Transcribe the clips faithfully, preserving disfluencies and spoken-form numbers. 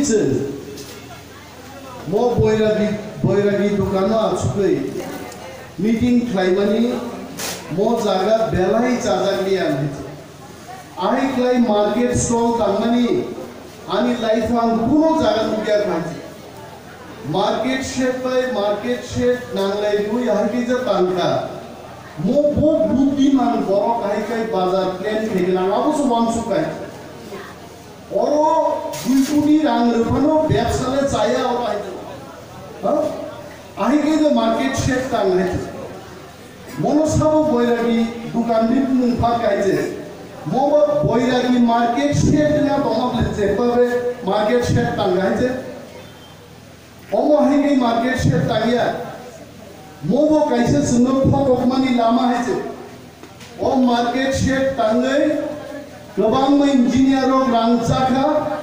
Chwng mo Boiragi, Boiragi dukano achugwi meeting khlaimani mo jaga belai chajakliya hinwi. Ahai khlai market stall tangmani ani life ang kuno jaga nukya kha. Market shed bai market shed nanglai rwi ahai khe je tangkha. Mo bo buddhiman borok ahai khe bazar plan khaigwna abo se uansuk kha. Oro dui koti rang rwphano bebsa le chaya oro hai. Ha? Ahai khe je market shed tang hai. Mono sabo Boiragi dukan ni bumung pha kaise. Mo bo Boiragi market shed na tongma bole je pabe market shed tang hai je. Omo hai ni market shed tangya. Mo bo kaisa chwngno phokokmani lama hai je. O market shed tangwi kwbangma engineer rok rang chakha,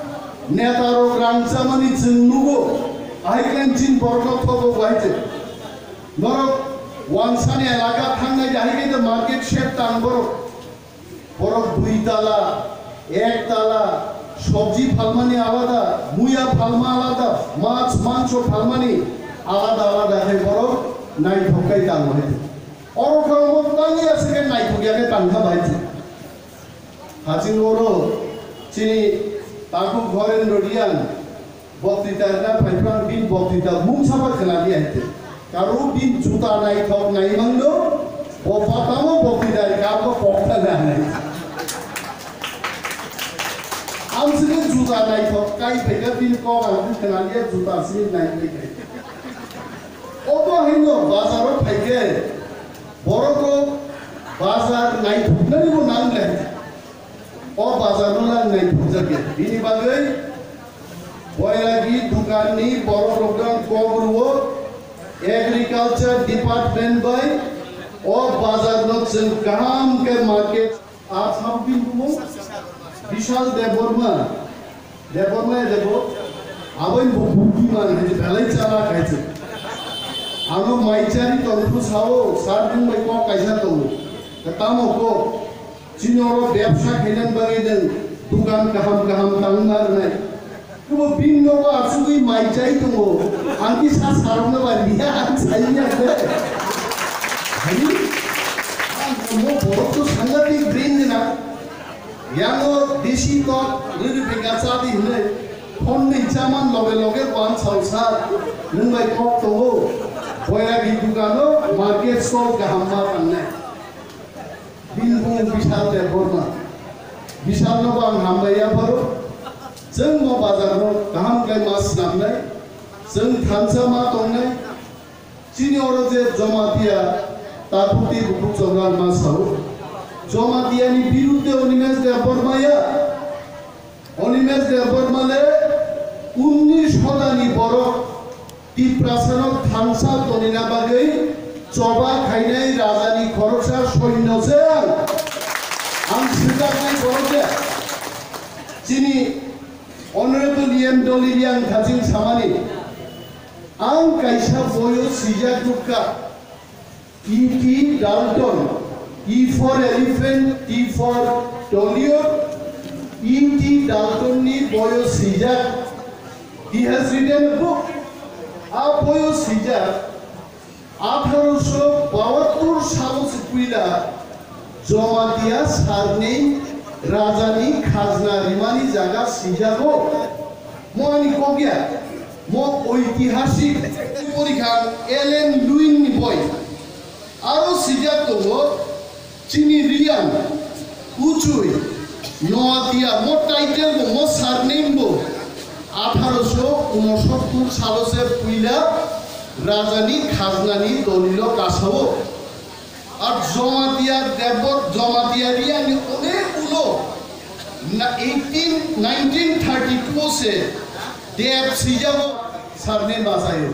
neta rok rang chamani chwng nugo. Ahai khe chini borok rok phokok hai je. Norok wansani elaka thangnai je ahai khe market shed tang borok. Borok dui tala, ek tala, sobji phalmani alada, muya phalma alada, mach, mangso phalmani alada alada khe borok naithok khai tango hai. Oro khe omo tangya se khe naithok ya khe tangkha bai se. Haching oro chini takhuk Horen Rodian Boktwita rwna phaiphang bini boktwita mungsa ba khwnadi hai te. Karo bini juta naithok naimang no, bo patamo boktwita ri kabo kokta nanai. Ang sini juta naithok kai phaikha bini kok ang khwnaliya juta sini naiphai khai. Obo haino bazaro phaikhe borok rok bazar naithoknani bo nang le. O bazar no lang naithokjakya. Bini bagwi Boiragi dukan ni borok rok no kok rwo, agriculture department bai o bazar no chwng kaham khe market. A sabo bini bumung Bishal Debbarma. Debbarma ya Debo? Abo ni bo buddhiman hai je belai chala khai se. Ano mai chari tongphuru sao, sar bini bai kok kaisa tongo. Tamo kok. Chini oro bebsa khainani bagwi nwng dukan kaham kaham tangna rwnai. Kebo bini nogo achugwi mai chai tongo. Ang kisa sarokno ba liya, ang sai liya khe. Hani? Ang mo borok to sangatik brain gwnang. Yango desi tok rwrwi beka chadi hinwi phone ni chaman loge loge wan sao sar. Nwng bai kok tongo. Boiragi dukano market stall kaham ma tangnai. Bini bumung Bishal Debbarma. Bishal no bo ang hambai ya pharo. Chwng bo bazar no kaham khe ma swnamnai. Chwng thansa ma tongnai. Chini oro je Jamatia takhuk tei bukhuk chobra ma sao. Jamatia ni birudde Animesh Debbarma ya. Animesh Debbarma le unnish hodani borok Tiprasano thansa tonina bagwi choba khainai rajani khoroksa soinno se ang. Ang swjaknai borok ya. Chini Honorable E M Dolili ang thaching samani. Ang kaisa boyo swijak nukha. E T Dalton, E for elephant, T for Toliot, E T Dalton ni boyo swijak. He has written a book. A boyo swijak, atharoso baattor salo se puila Jamatia sarni rajani khajna rimani jaga swijago. Mo ani kok ya, mo oitihasik porikha Ellen Lewin ni boi. Aro swijak tongo, chini Riyan, Uchui, Noatia, mo title bo, mo surname bo, atharoso unosottor salo se puila rajani khajnani dolilo kasao. Ar Jamatia Debot, Jamatia Riyan ni onek ulo na eighteen, nineteen thirty-two se Deb swijago surname basayo.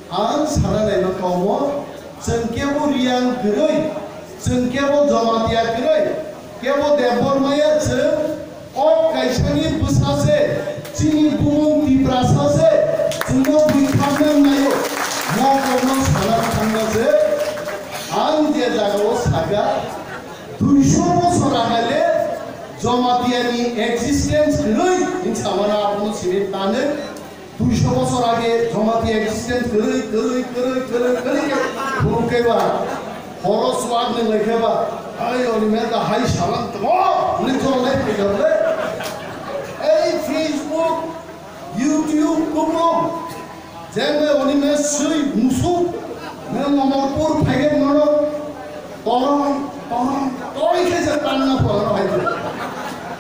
Ang sana naima kaumo, chwng kebo Riyan kwrwi, chwng kebo Jamatia kwrwi, kebo Debbarma ya chwng, kok kaisani bwsa se, chini bumung Tiprasa se, chwngno bui khamna naio, mo kokno sana thangna se, ang je jagao saka, duiso bosor agale Jamatia ni existence kwrwi, hinsamano abono sini Ani duiso bosor age Jamatia existence kwrwi, kwrwi, kwrwi, kwrwi, kwrwi khe phunuk khe ba, horo swag ni lai khe ba, ai oni meta hai salang tmo, ni chol lai khe le. Ei Facebook, YouTube, kuplung, jengbe oni me sui musuk, me Omorpur phaigen nono, torong, torong, torong khe je tanna pora hai.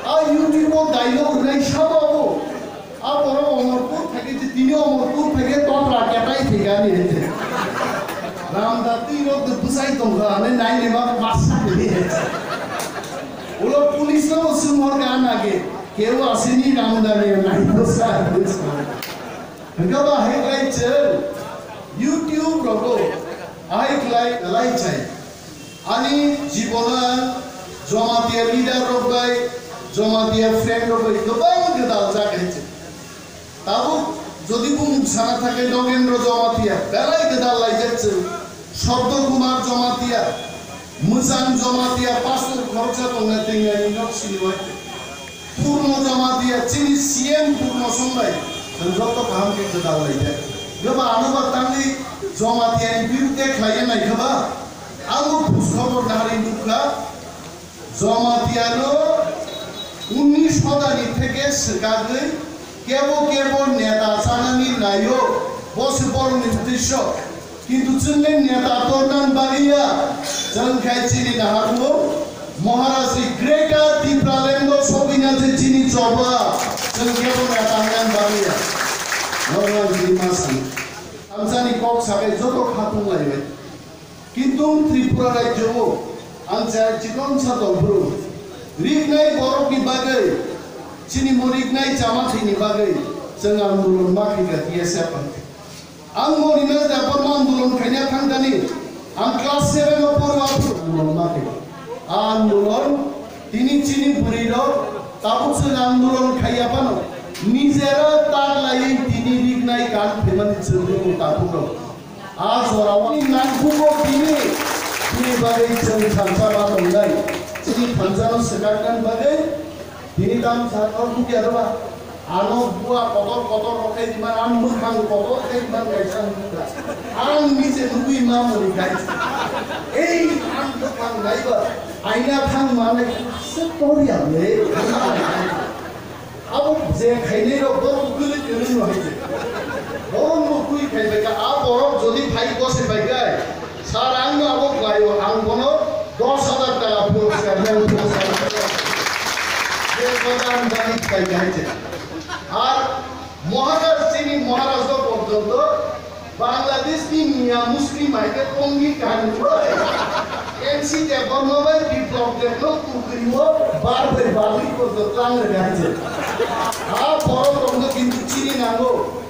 A YouTube o dialogue rwnai sabo. A borok Omorpur thangwi je tini Omorpur thangwi totra ketai thwigani hinwi. Ramda twi rok de bwsai tongkha hinwi nainwi ma masa hinwi hinwi. Ulo police no swng hor ka nage, keu asini Ramda ni nai bwsa hinwi sa. Hwnkhe ba hai khlai chwng YouTube rogo hai khlai lai chai. Ani jibono ang Jamatia leader rok bai, Jamatia friend rok bai kwbang gwdal jak hai se. Tabuk jodi bumung sana thangkhe Nogendro Jamatia, belai gwdal laijak chwng. Shabda Kumar Jamatia, Mwchang Jamatia, pastor khoroksa tongna tengnaini nok siniwai. Purno Jamatia, chini C M Purno Sombai, chwng joto kaham khe gwdal laijak. Gwba ano ba tangwi Jamatia ni birudde khlaiya naikha ba, ang bo khoj khobor nahari nukha, Jamatia no unnish hodani theke swkagwi kebo kebo neta chanani naio, bo se borokni uddesyo. Kintu chwngni neta tornan bagwi ya, chwng khai chini naharmung Maharaj ni Greater Tipraland o sogwina je chini choba, chwng kebo neta hwnnan bagwi ya. Normal chini ma sani. Thamsani kok sakai joto khatung lai bai. Kintu Tripura rajyo o ang chaya chikon sa tongphuru. Riknai borokni bagwi, chini mo riknai chama thwini bagwi, chwng andolon ma khe ka T S F ang. Ang bo rina da borma andolon khaina thangkani. Ang class seven o poro aphuru andolon ma khe. A andolon tini chini bwrwi rok tabuk se andolon khaiya phano. Nijera tak laiwi tini riknai kan phaimani chwng rikni takhuk rok. A jora o nangkuk o tini, tini bagwi chwng thansa ma tongnai. Chini thansa no swkakna bagwi Tini tam sa tor bukya rwba. Ano bua kotor kotor rok khai diman, ang mwkhang kotor khai diman kaisa ang nukha. Ang nije nugwi ma mani kaisa. Ei ang mwkhang naiba. Aina thang manai se tor ya le. Abo je khainai rok borok kwrwi kwrwi no hai je. Borok no twi khai bai ka, a borok jodi phai gose bai kai. Sir, ang no abo khlaio, ang bono dos hajar taka puroskar, nang puroskar. Je godan dani khlai hai je. Ar Maharaj chini Maharaj no porjonto Bangladesh ni Miya Muslim hai khe tongwi kaham khlai. N C Debbarma bai Biplab Deb no tukri o bar bai bar ni porjonto ang rega hai je. Ha borok tongno kintu chini nango.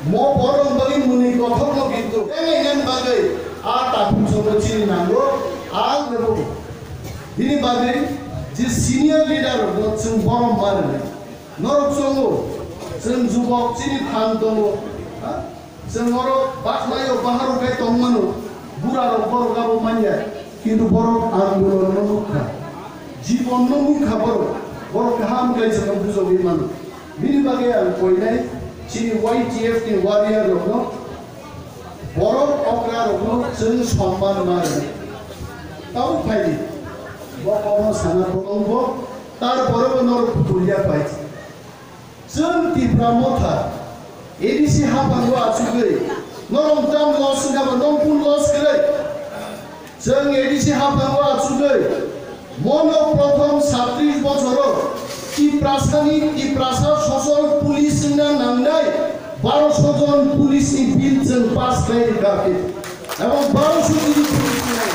Mo borok bagwi mwnwi kothokno kintu tengainan bagwi a takhuk chwngno chini nango, a lebo. Bini bagwi je senior leader rokno chwng borom ma rwnai. Norok chongo, chwng jubok chini phan tongo. Ha? Chwng oro bakhlaio, baharok khai tongmano. Burarok borok abo manya. Kintu borok andolonno nukha. Jibonno nukha borok. Borok kaham khlai chwngno bujogwi mano. Bini bagwi ang koinai chini Y T F ni warrior rokno, borok okra rokno chwng somman ma rwnai. Tabuk phaidi. Bo kokno sana tongbo, tar borok norok butulya pai. Chwng Tipra Motha A D C haphango achugwi norok tam loss wngkha ba nong kun loss kwrwi. Chwng A D C haphango achugwi mono prothom satris bochoro Tiprasani Tiprasa sosol police wngna nangnai barosho jon police ni bill chwng pass khlai rwkha khe. Ebong barosho jon police nai.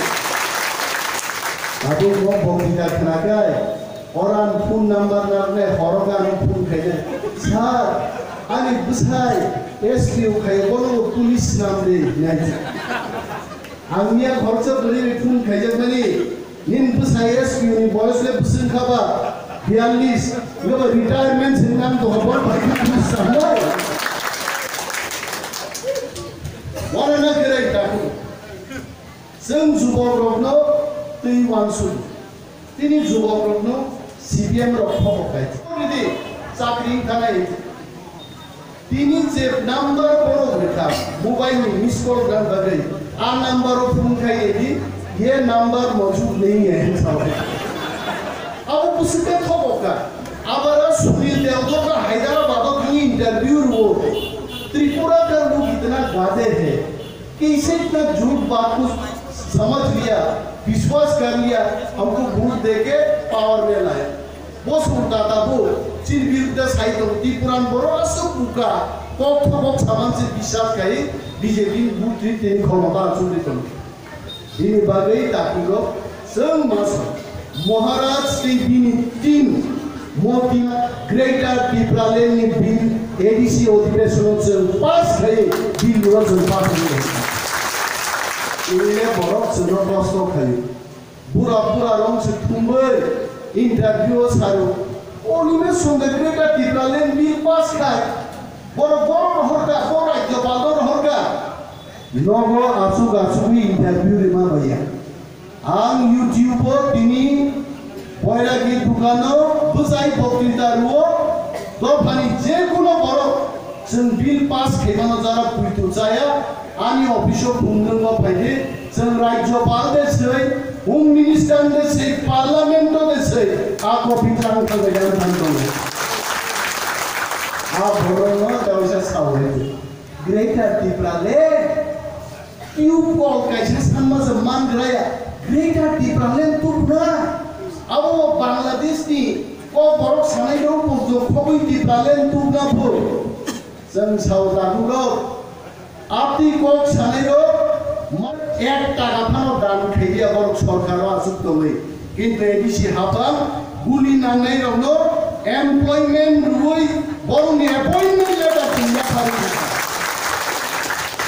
Abo mo bokti da khnakai. Oran phone number narwknai, horo gani phone khainai. Sir, ani bwsai S P O khai, bono police swnam de hinai. Ang miya khoroksa bwrwi bai phone khaijakmani, nini bwsai S P O ni boyos le bwswng kha ba biyallis, eba retirement se nang tongo, bono bai phone samlai. Wana na kwrwi takhuk. Chwng jubokrokno twi uansukgo. Tini jubokrokno C P M rok khobok khai. Already chakri wngkha nai. Tini je number borok rwkha, mobile ni miss call rwna bagwi, a number o phone khai di, ye number mojud nahi hai, hinwi sa o. Abo bwswk khe thogo kha. Abara Sunil Dewdota Hyderabad o thangwi interview rwo. Tripura ka log itna gade hai. Kaise itna jhut baat ko samajh liya, vishwas kar liya, humko vote deke power mein laya. Bo song da da bo, chini birudde sai tong, Tipuran borok aswk buka, kok thobok saman se biswas khai, B J P ni butri tini khomota achugwi tong. Bini bagwi takhuk rok chwng ma sa, Maharaj tei bini team Moti Greater Tipraland ni bill A D C odhibesono chwng pass khai, bill no chwng pass khai. Ini le borok chwngno kosto khai. Bura bura rong se thumbai interview o saro. Oni me song de Greater Tipraland bill pass khai. Boro boro rohorka, boro rajyopal no rohorka. Nogo asuk asuk ni interview rima baya. Ang YouTube o tini boiragi dukano bwsai boktwita ruo. Dophani je kuno borok chwng bill pass khaimano jara puitu chaya. Ani office o phungrwngma phaidi, chwng rajyopal de swi, home minister de swi, parliament o de swi, a copy tang thangwi yang thang tongo. A borokno dausa sao hai. Greater Tipraland, tube kol kaisa sanma se man graya, Greater Tipraland tubna, abo Bangladesh ni kok borok sanai rok bujok khogwi Tipraland tubna phu. Chwng sao takhuk rok, Apni kok sanai rok ma-, ek taka phano dan khaiya borok sorkar o aswk tongwi. Kintu A D C hapang guli nangnai rokno employment rwui borokni appointment letter twi yapharwi rwkha.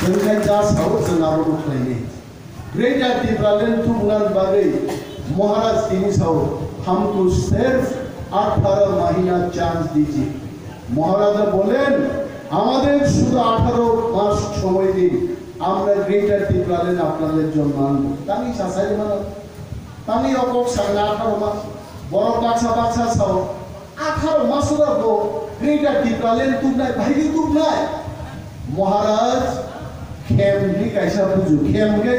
Chwng khai ja sao chwng abo nuk khlainai. Greater Tipraland tubunani bagwi Maharaj tini sao, "Humko sirf atharo mahina chance dijiye." মহারাজা বলেন, "আমাদের শুধু আঠারো মাস সময় দিন, আমরা গ্রেটার টিপ্রাল্যান্ড আপনাদের জন্য আনবো।" Tangwi sasai mano, tangwi o kok sakna atharo mas, borok baksa baksa sao, atharo mas ora bo Greater Tipraland tubnai, bhai tubnai. Maharaj, khem ni kaisa buju, khem ke,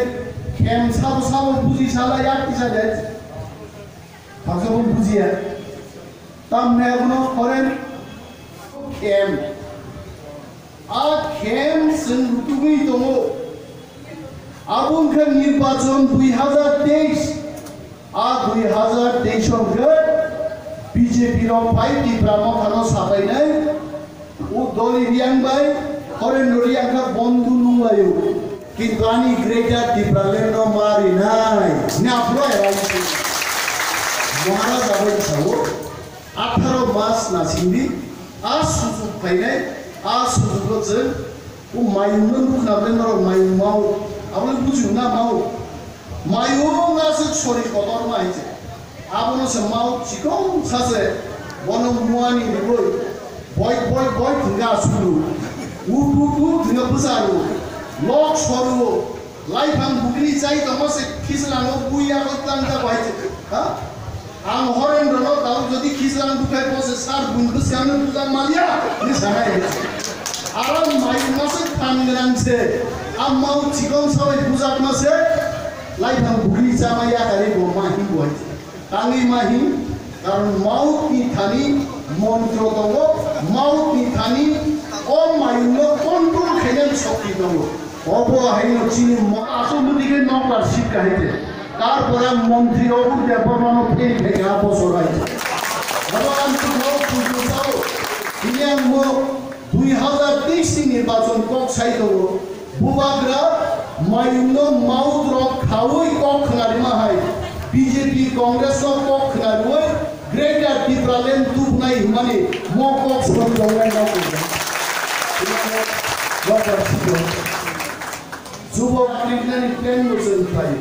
khem sabo sabo buji sala yak kisa de. Khaksa bo bujiya. Tamni abono foreign khem. A khem chwng rutugwi tongo. Abo wngkha nirbachon dui hazar teis. A dui hazar teis wngkha B J P rok phai Tipra Mothano sapainai. O doli Riang bai, Horendro Riang kha bondhu nunglaio. Kintu ani Greater Tipraland no ma rinai. Ni aphuru ai rai se. Maharaja bai sao, atharo mas na sindi, a sujug phainai, a sujug no chwng, o mayung no nukna ble norok mayung mau, abo le bujiu na mau. Mayung aswk sori kotorma hai se. Abono se mau chikon sa se. Bono muani rwui. Boi, boi, boi thwngkha aswk rw. Ut, ut, ut thwngkha bwsa rw. Lok soru. Laiphang bukri chai tongma se khislango bui yago tlang ta bai se. Ha? Ang Horendro no tao jodi khislang bukhai bo se sar bun bwskang no bujak maliya. Ni sanai. Aram mai masuk tang nang se. Amma u chikon sabai bujak ma se. Laiphang bukri chama ya kari bo ma hi bo hai. Tangwi ma hi. Karon mouth ni thani montro tongo. Mouth ni thani o mayung no control khainani shokti tongo. Obo haino chini mo-, aswk mwtwi khe nokbar sip kahai de. Tarpore ang montri Obur Debbarmano phei phei kha bosor hai. Obo ang chukno pujung sao. Tini ang mo dui hazar teis ni nirbachon kok sai tongo. Bubagra mayungno mouth rok khaui kok khna rima hai. B J P Congress no kok khna rwui Greater Tipraland tubunai hwnmani mo kok soi tongnai no kok. Jubok krinani plan bo chwng khlai.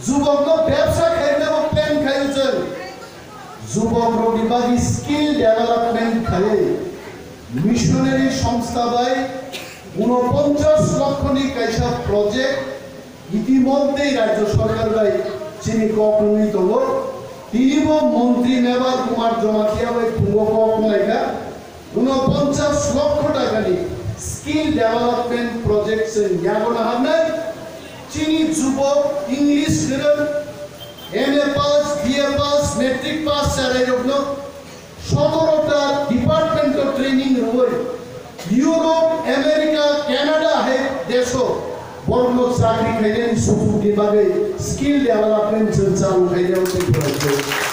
Jubok no bebsa khaina bo plan khaio chwng. Jubok rokni bagwi skill development khlai. Missionary songstha bai unoponchas lokho ni kaisa project itimodhye rajyo sarkar bai chini kok wngwi tongo. Tini bo montri Mebar Kumar Jamatia bai phungo kok wnglaikha. Unoponchas lokho takani Skill development project chwng yago naharnai. Chini jubok English kwrwng, M A pass, B A pass, matric pass charairokno sotoro ta department o training rwui Europe, America, Canada hai deso borokno chakri khainani sujukni bagwi skill development chwng chalu khainai tei phwrwngkhe.